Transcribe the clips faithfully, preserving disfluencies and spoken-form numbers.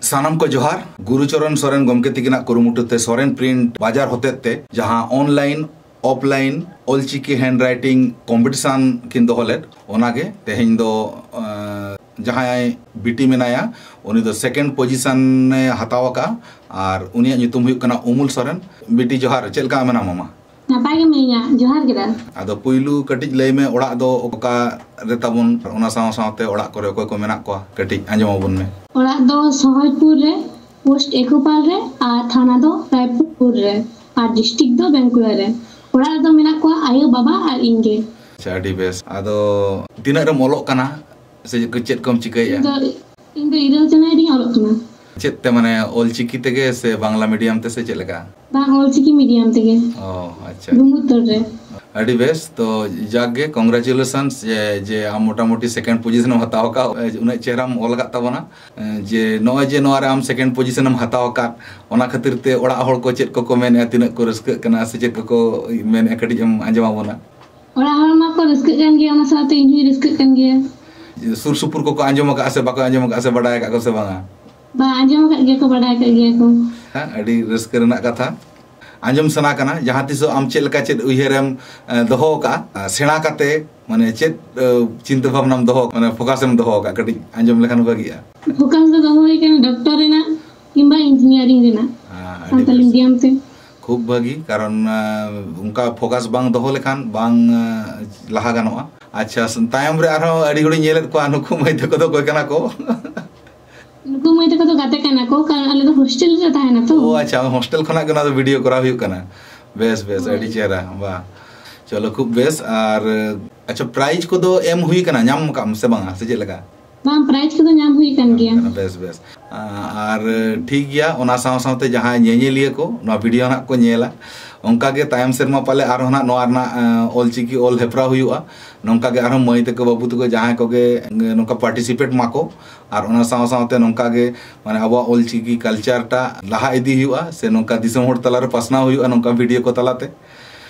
ᱥᱟᱱᱟᱢ ᱠᱚ ᱡᱚᱦᱟᱨ᱾ ᱜᱩᱨᱩᱪᱚᱨᱚᱱ ᱥᱚᱨᱮᱱ ᱜᱚᱢᱠᱮ ᱛᱤᱠᱤᱱᱟᱜ ᱠᱩᱨᱩᱢᱩᱴᱩ ᱛᱮ ᱥᱚᱨᱮᱱ ᱯᱨᱤᱱᱴ ᱵᱟᱡᱟᱨ ᱦᱚᱛᱮᱛ ᱛᱮ ᱡᱟᱦᱟᱸ online offline Ol Chiki hand writing competition ᱠᱤᱱ ᱫᱚᱦᱚ ᱞᱮᱫ, ᱚᱱᱟᱜᱮ ᱛᱮᱦᱮᱧ ᱫᱚ ᱟᱸ, ᱡᱟᱦᱟᱸᱭ ᱵᱤᱴᱤ ᱢᱮᱱᱟᱭᱟ, ᱩᱱᱤ ᱫᱚ ᱥᱮᱠᱮᱱᱰ ᱯᱚᱡᱤᱥᱚᱱ ᱮ ᱦᱟᱛᱟᱣ ᱟᱠᱟᱫᱼᱟ᱾ ᱟᱨ ᱩᱱᱤᱭᱟᱜ ᱧᱩᱛᱩᱢ ᱦᱩᱭᱩᱜ ᱠᱟᱱᱟ ᱩᱢᱩᱞ ᱥᱚᱨᱮᱱ᱾ ᱵᱤᱴᱤ ᱡᱚᱦᱟᱨ, ᱪᱮᱫ ᱞᱮᱠᱟ ᱢᱮᱱᱟᱢᱟ ᱢᱟ? ᱱᱟᱯᱟᱭ ᱜᱮ ᱢᱤᱱᱟᱹᱧᱟ᱾ ᱡᱚᱦᱟᱨ ᱜᱮ ᱫᱟ᱾ ᱟᱫᱚ ᱯᱩᱭᱞᱩ ᱠᱟᱹᱴᱤᱡ ᱞᱟᱹᱭ ᱢᱮ, ᱚᱲᱟᱜ ᱫᱚ ᱚᱠᱟ ᱨᱮ ᱛᱟᱵᱚᱱ, ᱚᱱᱟ ᱥᱟᱶ ᱥᱟᱶᱛᱮ ᱚᱲᱟᱜ ᱠᱚᱨᱮ ᱚᱠᱚᱭ ᱠᱚ ᱢᱮᱱᱟᱜ ᱠᱚᱣᱟ, ᱠᱟᱹᱴᱤᱡ ᱟᱸᱡᱚᱢ ᱟᱵᱚᱱ ᱢᱮ᱾ ᱚᱲᱟᱜ ᱫᱚ ᱥᱚᱦᱚᱡᱽᱯᱩᱨ ᱨᱮ, ᱯᱳᱥᱴ ᱮᱠᱳᱯᱟᱞ ᱨᱮ, ᱟᱨ ᱛᱷᱟᱱᱟ ᱫᱚ ᱨᱟᱭᱯᱩᱨ ᱨᱮ, ᱟᱨ ᱰᱤᱥᱴᱨᱤᱠᱴ ᱫᱚ ᱵᱟᱸᱠᱩᱲᱟ ᱨᱮ᱾ ᱚᱲᱟᱜ ᱨᱮᱫᱚ ᱢᱮᱱᱟᱜ ᱠᱚᱣᱟ ᱟᱭᱳ, ᱵᱟᱵᱟ ᱟᱨ ᱤᱧ ᱜᱮ᱾ ᱟᱪᱪᱷᱟ, ᱟᱹᱰᱤ ᱵᱮᱥ᱾ ᱟᱫᱚ ᱛᱤᱱᱟᱹᱜ ᱨᱮᱢ ᱚᱞᱚᱜ ᱠᱟᱱᱟ ᱥᱮ ᱪᱮᱫ ᱠᱚᱢ ᱪᱤᱠᱟᱹᱭᱮᱫᱼᱟ? ᱤᱧ ᱫᱚ, ᱤᱧ ᱫᱚ ᱤᱨᱟᱹᱞ ᱪᱟᱱᱟᱪ ᱨᱤᱧ ᱚᱞᱚᱜ ᱠᱟᱱᱟ᱾ ᱪᱮᱫ ᱛᱮ, ᱢᱟᱱᱮ ᱚᱞᱪᱤᱠᱤ ᱛᱮᱜᱮ ᱥᱮ ᱵᱟᱝᱞᱟ ᱢᱤᱰᱤᱭᱟᱢ ᱛᱮ ᱥᱮ ᱪᱮᱫ ᱞᱮᱠᱟ? ᱵᱟᱝ, ᱚᱞᱪᱤᱠᱤ ᱢᱤᱰᱤᱭᱟᱢ ᱛᱮᱜᱮ᱾ ᱚ, ᱟᱪᱪᱷᱟ᱾ ᱰᱩᱢᱩᱨᱛᱚᱲ ᱨᱮ᱾ ᱟᱹᱰᱤ ᱵᱮᱥ᱾ ᱛᱚ ᱡᱟᱠ ᱜᱮ, ᱠᱚᱝᱜᱨᱟᱪᱩᱞᱮᱥᱚᱱᱥ ᱡᱮ, ᱡᱮ ᱟᱢ ᱢᱚᱴᱟᱢᱩᱴᱤ ᱥᱮᱠᱮᱱᱰ ᱯᱚᱡᱤᱥᱚᱱ ᱮᱢ ᱦᱟᱛᱟᱣ ᱟᱠᱟᱫ, ᱩᱱᱟᱹᱜ ᱪᱮᱦᱨᱟᱢ ᱚᱞ ᱟᱠᱟᱫ ᱛᱟᱵᱚᱱᱟ᱾ ᱡᱮ ᱱᱚᱜᱼᱚᱭ ᱡᱮ ᱱᱚᱣᱟ ᱨᱮ ᱟᱢ ᱥᱮᱠᱮᱱᱰ ᱯᱚᱡᱤᱥᱚᱱ ᱮᱢ ᱦᱟᱛᱟᱣ ᱟᱠᱟᱫ, ᱚᱱᱟ ᱠᱷᱟᱹᱛᱤᱨ ᱛᱮ ᱚᱲᱟᱜ ᱦᱚᱲ ᱠᱚ ᱪᱮᱫ ᱠᱚᱠᱚ ᱢᱮᱱᱮᱫᱼᱟ, ᱛᱤᱱᱟᱹᱜ ᱠᱚ ᱨᱟᱹᱥᱠᱟᱹᱜ ᱠᱟᱱᱟ ᱥᱮ ᱪᱮᱫ ᱠᱚᱠᱚ ᱢᱮᱱᱮᱫᱼᱟ, ᱠᱟᱹᱴᱤᱡ ᱮᱢ ᱟᱸᱡᱚᱢ ᱟᱵᱚᱱᱟ? ᱚᱲᱟᱜ ᱦᱚᱲ ᱢᱟᱠᱚ ᱨᱟᱹᱥᱠᱟᱹᱜ ᱠᱟᱱ ᱜᱮᱭᱟ, ᱚᱱᱟ ᱥᱟᱶᱛᱮ ᱤᱧ ᱦᱚᱸᱧ ᱨᱟᱹᱥᱠᱟᱹᱜ ᱠᱟᱱ ᱜᱮᱭᱟ᱾ ᱥᱩᱨ ᱥᱩᱯᱩᱨ ᱠᱚᱠᱚ ᱟᱸᱡᱚᱢ ᱟᱠᱟᱫᱼᱟ ᱥᱮ ᱵᱟᱠᱚ ᱟᱸᱡᱚᱢ ᱟᱠᱟᱫᱼᱟ ᱥᱮ ᱵᱟᱰᱟᱭ ᱟᱠᱟᱫ ᱠᱚ ᱥᱮ ᱵᱟᱝᱟ? ᱵᱟ, ᱟᱸᱡᱚᱢ ᱟᱠᱟᱫ ᱜᱮᱭᱟ ᱠᱚ, ᱵᱟᱰᱟᱭ ᱟᱠᱟᱫ ᱜᱮᱭᱟ ᱠᱚ᱾ ᱦᱮᱸ, ᱟᱹᱰᱤ ᱨᱟᱹᱥᱠᱟᱹ ᱨᱮᱱᱟᱜ ᱠᱟᱛᱷᱟ᱾ ᱟᱸᱡᱚᱢ ᱥᱟᱱᱟ ᱠᱟᱱᱟ, ᱡᱟᱦᱟᱸ ᱛᱤᱥᱚᱜ ᱟᱢ ᱪᱮᱫ ᱞᱮᱠᱟ, ᱪᱮᱫ ᱩᱭᱦᱟᱹᱨᱮᱢ, ᱮ, ᱫᱚᱦᱚ ᱟᱠᱟᱫᱼᱟ, ᱥᱮᱬᱟ ᱠᱟᱛᱮ, ᱢᱟᱱᱮ, ᱪᱮᱫ, ᱮ, ᱪᱤᱱᱛᱟᱹ ᱵᱷᱟᱵᱽᱱᱟᱢ ᱫᱚᱦᱚ, ᱢᱟᱱᱮ, ᱯᱷᱳᱠᱟᱥ ᱮᱢ ᱫᱚᱦᱚ ᱟᱠᱟᱫᱼᱟ, ᱠᱟᱹᱴᱤᱡ ᱟᱸᱡᱚᱢ ᱞᱮᱠᱷᱟᱱ ᱵᱷᱟᱹᱜᱤᱜᱼᱟ᱾ ᱯᱷᱳᱠᱟᱥ ᱫᱚ ᱫᱚᱦᱚ ᱦᱩᱭ ᱠᱟᱱᱟ ᱰᱚᱠᱴᱚᱨ ᱨᱮᱱᱟᱜ ᱠᱤᱝᱵᱟ ᱤᱧᱡᱤᱱᱤᱭᱟᱨᱤᱝ ᱨᱮᱱᱟᱜ, ᱦᱮᱸ, ᱟᱹᱰᱤ ᱥᱟᱱᱛᱟᱞᱤ ᱵᱮᱥ᱾ ᱢᱤᱰᱤᱭᱟᱢ ᱛᱮ᱾ ᱠᱷᱩᱵ ᱵᱷᱟᱹᱜᱤ, ᱠᱟᱨᱚᱱ, ᱮ, ᱚᱱᱠᱟ ᱯᱷᱳᱠᱟᱥ ᱵᱟᱝ ᱫᱚᱦᱚ ᱞᱮᱠᱷᱟᱱ ᱵᱟᱝ, ᱮ, ᱞᱟᱦᱟ ᱜᱟᱱᱚᱜᱼᱟ᱾ ᱟᱪᱪᱷᱟ, ᱛᱟᱭᱚᱢ ᱨᱮ ᱟᱨᱦᱚᱸ ᱟᱹᱰᱤ ᱦᱚᱲᱤᱧ ᱧᱮᱞᱮᱫ ᱠᱚᱣᱟ, ᱱᱩᱠᱩ ᱢᱟᱹᱭ ᱛᱟᱠᱚ ᱫᱚ ᱚᱠᱚᱭ ᱠᱟᱱᱟ ᱠᱚ? ᱱᱩᱠᱩ ᱢᱟᱹᱭ ᱛᱟᱠᱚ ᱫᱚ ᱜᱟᱛᱮ ᱠᱟᱱᱟ ᱠᱚ, ᱠᱟᱨᱚᱱ ᱟᱞᱮ ᱫᱚ ᱦᱳᱥᱴᱮᱞ ᱨᱮ ᱛᱟᱦᱮᱱᱟ ᱛᱚ᱾ ᱚ, ᱟᱪᱪᱷᱟ, ᱦᱳᱥᱴᱮᱞ ᱠᱷᱚᱱᱟᱜ ᱜᱮ ᱱᱚᱣᱟ ᱫᱚ ᱵᱷᱤᱰᱤᱭᱳ ᱠᱚᱨᱟᱣ ᱦᱩᱭᱩᱜ ᱠᱟᱱᱟ᱾ ᱵᱮᱥ, ᱵᱮᱥ, ᱦᱳᱭ᱾ ᱟᱹᱰᱤ ᱪᱮᱦᱨᱟ, ᱵᱟ᱾ ᱪᱚᱞᱚ, ᱠᱷᱩᱵ ᱵᱮᱥ᱾ ᱟᱨ, ᱟᱪᱪᱷᱟ, ᱯᱨᱟᱭᱤᱡᱽ ᱠᱚᱫᱚ ᱮᱢ ᱦᱩᱭ ᱠᱟᱱᱟ, ᱧᱟᱢ ᱠᱟᱜ ᱟᱢ ᱥᱮ ᱵᱟᱝᱟ, ᱥᱮ ᱪᱮᱫ ᱞᱮᱠᱟ? ᱵᱟᱝ, ᱯᱨᱟᱭᱤᱡᱽ ᱠᱚᱫᱚ ᱧᱟᱢ ᱦᱩᱭ ᱠᱟᱱ ᱜᱮᱭᱟ᱾ ᱵᱮᱥ, ᱵᱮᱥ᱾ ᱟ-, ᱟᱨ ᱴᱷᱤᱠ ᱜᱮᱭᱟ, ᱚᱱᱟ ᱥᱟᱶ ᱥᱟᱶᱛᱮ ᱡᱟᱦᱟᱸᱭ ᱧᱮᱧᱮᱞᱤᱭᱟᱹ ᱠᱚ ᱱᱚᱣᱟ ᱵᱷᱤᱰᱤᱭᱳ ᱱᱟᱜ ᱠᱚ ᱧᱮᱞᱟ, ᱚᱱᱠᱟ ᱜᱮ ᱛᱟᱭᱚᱢ ᱥᱮᱨᱢᱟ ᱯᱟᱞᱮ ᱟᱨᱦᱚᱸ ᱱᱟᱜ ᱱᱚᱣᱟ ᱨᱮᱱᱟᱜ, ᱮᱸ, ᱚᱞᱪᱤᱠᱤ ᱚᱞ ᱦᱮᱯᱨᱟᱣ ᱦᱩᱭᱩᱜᱼᱟ᱾ ᱱᱚᱝᱠᱟ ᱜᱮ ᱟᱨᱦᱚᱸ ᱢᱟᱹᱭ ᱛᱟᱠᱚ, ᱵᱟᱹᱵᱩ ᱛᱟᱠᱚ, ᱡᱟᱦᱟᱸᱭ ᱠᱚᱜᱮ, ᱮᱸ, ᱱᱚᱝᱠᱟ ᱯᱟᱨᱴᱤᱥᱤᱯᱮᱴ ᱢᱟᱠᱚ, ᱟᱨ ᱚᱱᱟ ᱥᱟᱶ ᱥᱟᱶᱛᱮ ᱱᱚᱝᱠᱟ ᱜᱮ, ᱢᱟᱱᱮ, ᱟᱵᱚᱣᱟᱜ ᱚᱞᱪᱤᱠᱤ ᱠᱟᱞᱪᱟᱨ ᱴᱟᱜ ᱞᱟᱦᱟ ᱤᱫᱤ ᱦᱩᱭᱩᱜᱼᱟ, ᱥᱮ ᱱᱚᱝᱠᱟ ᱫᱤᱥᱚᱢ ᱦᱚᱲ ᱛᱟᱞᱟᱨᱮ ᱯᱟᱥᱱᱟᱣ ᱦᱩᱭᱩᱜᱼᱟ ᱱᱚᱝᱠᱟ ᱵᱷᱤᱰᱤᱭᱳ ᱠᱚ ᱛᱟᱞᱟᱛᱮ᱾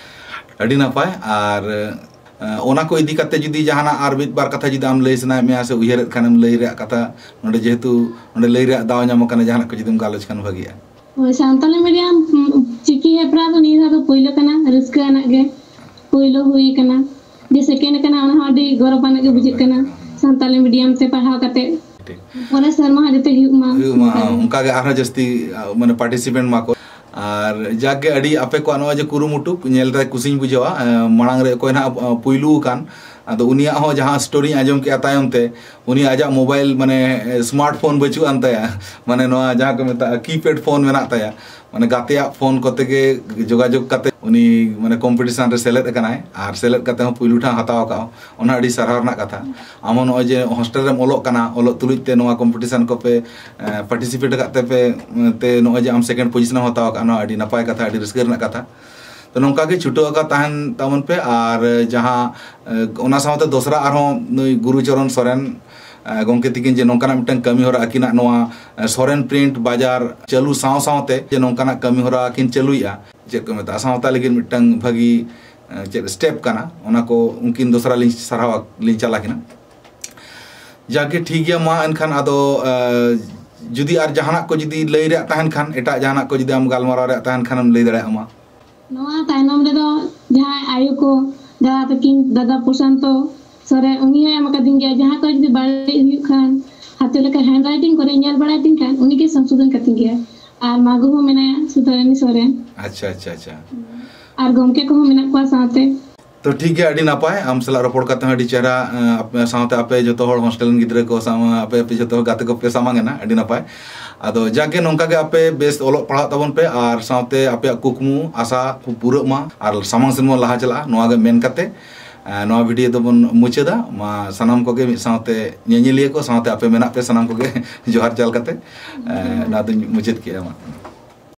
ᱟᱹᱰᱤ ᱱᱟᱯᱟᱭ᱾ ᱟᱨ ᱚᱱᱟ ᱠᱚ ᱤᱫᱤ ᱠᱟᱛᱮ ᱡᱩᱫᱤ ᱡᱟᱦᱟᱱᱟᱜ ᱟᱨ ᱢᱤᱫ ᱵᱟᱨ ᱠᱟᱛᱷᱟ ᱡᱩᱫᱤ ᱟᱢ ᱞᱟᱹᱭ ᱥᱟᱱᱟᱭᱮᱫ ᱢᱮᱭᱟ ᱥᱮ ᱩᱭᱦᱟᱹᱨᱮᱫ ᱠᱷᱟᱱᱮᱢ ᱞᱟᱹᱭ ᱨᱮᱭᱟᱜ ᱠᱟᱛᱷᱟ, ᱱᱚᱰᱮ ᱡᱮᱦᱮᱛᱩ ᱱᱚᱰᱮ ᱞᱟᱹᱭ ᱨᱮᱭᱟᱜ ᱫᱟᱣ ᱧᱟᱢ ᱟᱠᱟᱱᱟ, ᱡᱟᱦᱟᱱᱟᱜ ᱠᱚ ᱡᱩᱫᱤᱢ ᱜᱟᱞᱚᱪ ᱠᱷᱟᱱ ᱵᱷᱟᱹᱜᱤᱜᱼᱟ᱾ ᱦᱳᱭ, ᱥᱟᱱᱛᱟᱞᱤ ᱢᱤᱰᱤᱭᱟᱢ, ᱩᱢ, ᱪᱤᱠᱤ ᱦᱮᱯᱨᱟᱣ ᱫᱚ ᱱᱤᱭᱟᱹ ᱫᱷᱟᱣ ᱫᱚ ᱯᱳᱭᱞᱳ ᱠᱟᱱᱟ, ᱨᱟᱹᱥᱠᱟᱹ ᱟᱱᱟᱜ ᱜᱮ ᱯᱳᱭᱞᱳ ᱦᱩᱭ ᱠᱟᱱᱟ᱾ ᱡᱮ ᱥᱮᱠᱮᱱᱰ ᱠᱟᱱᱟ, ᱚᱱᱟ ᱦᱚᱸ ᱟᱹᱰᱤ ᱜᱚᱨᱚᱵᱽ ᱟᱱᱟᱜ ᱜᱮ ᱵᱩᱡᱷᱟᱹᱜ ᱠᱟᱱᱟ, ᱥᱟᱱᱛᱟᱞᱤ ᱢᱤᱰᱤᱭᱟᱢ ᱛᱮ ᱯᱟᱲᱦᱟᱣ ᱠᱟᱛᱮ᱾ ᱴᱷᱤᱠ᱾ ᱯᱚᱨᱮ ᱥᱮᱨᱢᱟ ᱦᱚᱸ ᱡᱟᱛᱮ ᱦᱩᱭᱩᱜ ᱢᱟ᱾ ᱦᱩᱭᱩᱜ ᱢᱟ, ᱚᱱᱠᱟ ᱜᱮ᱾ ᱚᱱᱠᱟ ᱜᱮ ᱟᱨᱦᱚᱸ ᱡᱟᱹᱥᱛᱤ, ᱟ, ᱢᱟᱱᱮ ᱯᱟᱨᱴᱤᱥᱤᱯᱮᱱᱴ ᱢᱟᱠᱚ᱾ ᱟᱨ ᱡᱟᱠ ᱜᱮ, ᱟᱹᱰᱤ ᱟᱯᱮ ᱠᱚᱣᱟᱜ ᱱᱚᱜᱼᱚᱭ ᱡᱮ ᱠᱩᱨᱩᱢᱩᱴᱩ ᱧᱮᱞ ᱛᱮ ᱠᱩᱥᱤᱧ ᱵᱩᱡᱷᱟᱹᱣᱟ᱾ ᱮ, ᱢᱟᱲᱟᱝ ᱨᱮ ᱚᱠᱚᱭ ᱱᱟᱦᱟᱜ, ᱟ, ᱯᱩᱭᱞᱩ ᱟᱠᱟᱱ, ᱟᱫᱚ ᱩᱱᱤᱭᱟᱜ ᱦᱚᱸ ᱡᱟᱦᱟᱸ ᱥᱴᱳᱨᱤᱧ ᱟᱸᱡᱚᱢ ᱠᱮᱜᱼᱟ ᱛᱟᱭᱚᱢ ᱛᱮ, ᱩᱱᱤ ᱟᱡᱟᱜ ᱢᱳᱵᱟᱭᱤᱞ, ᱢᱟᱱᱮ, ᱮ, ᱥᱢᱟᱨᱴ ᱯᱷᱳᱱ ᱵᱟᱹᱪᱩᱜ ᱟᱱ ᱛᱟᱭᱟ, ᱢᱟᱱᱮ ᱱᱚᱣᱟ ᱡᱟᱦᱟᱸ ᱠᱚ ᱢᱮᱛᱟᱜᱼᱟ ᱠᱤᱯᱮᱰ ᱯᱷᱳᱱ ᱢᱮᱱᱟᱜ ᱛᱟᱭᱟ, ᱢᱟᱱᱮ ᱜᱟᱛᱮᱭᱟᱜ ᱯᱷᱳᱱ ᱠᱚᱛᱮ ᱜᱮ ᱡᱳᱜᱟᱡᱳᱜᱽ ᱠᱟᱛᱮ ᱩᱱᱤ, ᱢᱟᱱᱮ, ᱠᱚᱢᱯᱤᱴᱤᱥᱚᱱ ᱨᱮ ᱥᱮᱞᱮᱫ ᱟᱠᱟᱱᱟᱭ ᱟᱨ ᱥᱮᱞᱮᱫ ᱠᱟᱛᱮ ᱦᱚᱸ ᱯᱩᱭᱞᱩ ᱴᱷᱟᱶ ᱦᱟᱛᱟᱣ ᱟᱠᱟᱫᱼᱟ᱾ ᱚᱱᱟ ᱟᱹᱰᱤ ᱥᱟᱨᱦᱟᱣ ᱨᱮᱱᱟᱜ ᱠᱟᱛᱷᱟ᱾ ᱟᱢ ᱦᱚᱸ ᱱᱚᱜᱼᱚᱭ ᱡᱮ ᱦᱳᱥᱴᱮᱞ ᱨᱮᱢ ᱚᱞᱚᱜ ᱠᱟᱱᱟ, ᱚᱞᱚᱜ ᱛᱩᱞᱩᱡ ᱛᱮ ᱱᱚᱣᱟ ᱠᱚᱢᱯᱤᱴᱤᱥᱚᱱ ᱠᱚᱯᱮ, ᱮ, ᱯᱟᱨᱴᱤᱥᱤᱯᱮᱴ ᱟᱠᱟᱫ ᱛᱮᱯᱮ, ᱮ, ᱛᱮ ᱱᱚᱜᱼᱚᱭ ᱡᱮ ᱟᱢ ᱥᱮᱠᱮᱱᱰ ᱯᱚᱡᱤᱥᱚᱱ ᱮᱢ ᱦᱟᱛᱟᱣ ᱟᱠᱟᱫᱼᱟ, ᱱᱚᱣᱟ ᱟᱹᱰᱤ ᱱᱟᱯᱟᱭ ᱠᱟᱛᱷᱟ, ᱟᱹᱰᱤ ᱨᱟᱹᱥᱠᱟᱹ ᱨᱮᱱᱟᱜ ᱠᱟᱛᱷᱟ᱾ ᱛᱚ ᱱᱚᱝᱠᱟ ᱜᱮ ᱪᱷᱩᱴᱟᱹᱣ ᱟᱠᱟᱫ ᱛᱟᱦᱮᱱ ᱛᱟᱵᱚᱱ ᱯᱮ᱾ ᱟᱨ ᱡᱟᱦᱟᱸ, ᱮ, ᱚᱱᱟ ᱥᱟᱶᱛᱮ ᱫᱚᱥᱨᱟ ᱟᱨᱦᱚᱸ ᱱᱩᱭ ᱜᱩᱨᱩ ᱪᱚᱨᱚᱱ ᱥᱚᱨᱮᱱ, ᱮ, ᱜᱚᱢᱠᱮ ᱛᱤᱠᱤᱱ ᱡᱮ ᱱᱚᱝᱠᱟᱱᱟᱜ ᱢᱤᱫᱴᱟᱝ ᱠᱟᱹᱢᱤ ᱦᱚᱨᱟ ᱟᱹᱠᱤᱱᱟᱜ ᱱᱚᱣᱟ, ᱮ, ᱥᱚᱨᱮᱱ ᱯᱨᱤᱱᱴ ᱵᱟᱡᱟᱨ ᱪᱟᱹᱞᱩ ᱥᱟᱶ ᱥᱟᱶᱛᱮ ᱡᱮ ᱱᱚᱝᱠᱟᱱᱟᱜ ᱠᱟᱹᱢᱤ ᱦᱚᱨᱟ ᱠᱤᱱ ᱪᱟᱹᱞᱩᱭᱮᱫᱼᱟ, ᱪᱮᱫ ᱠᱚ ᱢᱮᱛᱟᱜᱼᱟ, ᱥᱟᱶᱛᱟ ᱞᱟᱹᱜᱤᱫ ᱢᱤᱫᱴᱟᱝ ᱵᱷᱟᱹᱜᱤ, ᱮ, ᱪᱮᱫ ᱥᱴᱮᱯ ᱠᱟᱱᱟ, ᱚᱱᱟ ᱠᱚ ᱩᱱᱠᱤᱱ ᱫᱚᱥᱨᱟ ᱞᱤᱧ ᱥᱟᱨᱦᱟᱣ ᱞᱤᱧ ᱪᱟᱞ ᱟᱹᱠᱤᱱᱟ᱾ ᱡᱟᱜᱮ ᱴᱷᱤᱠ ᱜᱮᱭᱟ, ᱢᱟ ᱮᱱᱠᱷᱟᱱ ᱟᱫᱚ, ᱮ, ᱡᱩᱫᱤ ᱟᱨ ᱡᱟᱦᱟᱱᱟᱜ ᱠᱚ ᱡᱩᱫᱤ ᱞᱟᱹᱭ ᱨᱮᱭᱟᱜ ᱛᱟᱦᱮᱱ ᱠᱷᱟᱱ, ᱮᱴᱟᱜ ᱡᱟᱦᱟᱱᱟᱜ ᱠᱚ ᱡᱩᱫᱤ ᱟᱢ ᱜᱟᱞᱢᱟᱨᱟᱣ ᱨᱮᱭᱟᱜ ᱛᱟᱦᱮᱱ ᱠᱷᱟᱱᱮᱢ ᱞᱟᱹᱭ ᱫᱟᱲᱮᱭᱟᱜᱼᱟ, ᱢᱟ᱾ ᱱᱚᱣᱟ ᱛᱟᱭᱱᱚᱢ ᱨᱮᱫᱚ ᱡᱟᱦᱟᱸᱭ ᱟᱭᱳ ᱠᱚ, ᱫᱟᱫᱟ ᱛᱟᱹᱠᱤᱱ, ᱫᱟᱫᱟ ᱯᱨᱚᱥᱟᱱᱛᱚ ᱥᱚᱨᱮᱱ, ᱩᱱᱤ ᱦᱚᱸᱭ ᱮᱢ ᱟᱠᱟᱫᱤᱧ ᱜᱮᱭᱟ᱾ ᱡᱟᱦᱟᱸ ᱠᱚᱨᱮ ᱡᱩᱫᱤ ᱵᱟᱹᱲᱤᱡ ᱦᱩᱭᱩᱜ ᱠᱷᱟᱱ, ᱦᱟᱛᱮ ᱞᱮᱠᱟ ᱦᱮᱱᱰ ᱨᱟᱭᱴᱤᱝ ᱠᱚᱨᱮ ᱧᱮᱞ ᱵᱟᱲᱟᱭ ᱛᱤᱧ ᱠᱷᱟᱱ, ᱩᱱᱤ ᱜᱮ ᱥᱚᱝᱥᱳᱫᱷᱚᱱ ᱠᱟᱹᱛᱤᱧ ᱜᱮᱭᱟ᱾ ᱟᱨ ᱢᱟᱜᱩ ᱦᱚᱸ ᱢᱮᱱᱟᱭᱟ, ᱥᱩᱫᱷᱟᱨᱟᱱᱤ ᱥᱚᱨᱮᱱ᱾ ᱟᱪᱪᱷᱟ, ᱟᱪᱪᱷᱟ, ᱟᱪᱪᱷᱟ᱾ ᱟᱨ ᱜᱚᱢᱠᱮ ᱠᱚᱦᱚᱸ ᱢᱮᱱᱟᱜ ᱠᱚᱣᱟ ᱥᱟᱶᱛᱮ᱾ ᱛᱚ ᱴᱷᱤᱠ ᱜᱮᱭᱟ, ᱟᱹᱰᱤ ᱱᱟᱯᱟᱭ᱾ ᱟᱢ ᱥᱟᱞᱟᱜ ᱨᱚᱯᱚᱲ ᱠᱟᱛᱮ ᱦᱚᱸ ᱟᱹᱰᱤ ᱪᱮᱦᱨᱟ, ᱮᱸ, ᱟᱯᱮ ᱥᱟᱶᱛᱮ ᱟᱯᱮ ᱡᱚᱛᱚ ᱦᱚᱲ ᱦᱳᱥᱴᱮᱞ ᱨᱮᱱ ᱜᱤᱫᱽᱨᱟᱹ ᱠᱚ ᱥᱟᱶ, ᱟᱯᱮ, ᱟᱯᱮ ᱡᱚᱛᱚ ᱦᱚᱲ ᱜᱟᱛᱮ ᱠᱚᱯᱮ ᱥᱟᱢᱟᱝ ᱮᱱᱟ, ᱟᱹᱰᱤ ᱱᱟᱯᱟᱭ᱾ ᱟᱫᱚ ᱡᱟᱜᱮ ᱱᱚᱝᱠᱟ ᱜᱮ ᱟᱯᱮ ᱵᱮᱥ ᱚᱞᱚᱜ ᱯᱟᱲᱦᱟᱜ ᱛᱟᱵᱚᱱ ᱯᱮ ᱟᱨ ᱥᱟᱶᱛᱮ ᱟᱯᱮᱭᱟᱜ ᱠᱩᱠᱢᱩ ᱟᱥᱟ ᱠᱚ ᱯᱩᱨᱟᱹᱜ ᱢᱟ ᱟᱨ ᱥᱟᱢᱟᱝ ᱥᱮᱱ ᱵᱚᱱ ᱞᱟᱦᱟ ᱪᱟᱞᱟᱜᱼᱟ, ᱱᱚᱣᱟ ᱜᱮ ᱢᱮᱱ ᱠᱟᱛᱮ, ᱮᱸ, ᱱᱚᱣᱟ ᱵᱷᱤᱰᱤᱭᱳ ᱫᱚᱵᱚᱱ ᱢᱩᱪᱟᱹᱫᱟ᱾ ᱢᱟ ᱥᱟᱱᱟᱢ ᱠᱚᱜᱮ ᱢᱤᱫ ᱥᱟᱶᱛᱮ ᱧᱮᱧᱮᱞᱤᱭᱟᱹ ᱠᱚ ᱥᱟᱶᱛᱮ ᱟᱯᱮ ᱢᱮᱱᱟᱜ ᱯᱮ ᱥᱟᱱᱟᱢ ᱠᱚᱜᱮ ᱡᱚᱦᱟᱨ ᱪᱟᱞ ᱠᱟᱛᱮ, ᱮᱸ, ᱱᱚᱣᱟ ᱫᱚᱧ ᱢᱩᱪᱟᱹᱫ ᱠᱮᱜᱼᱟ ᱢᱟ᱾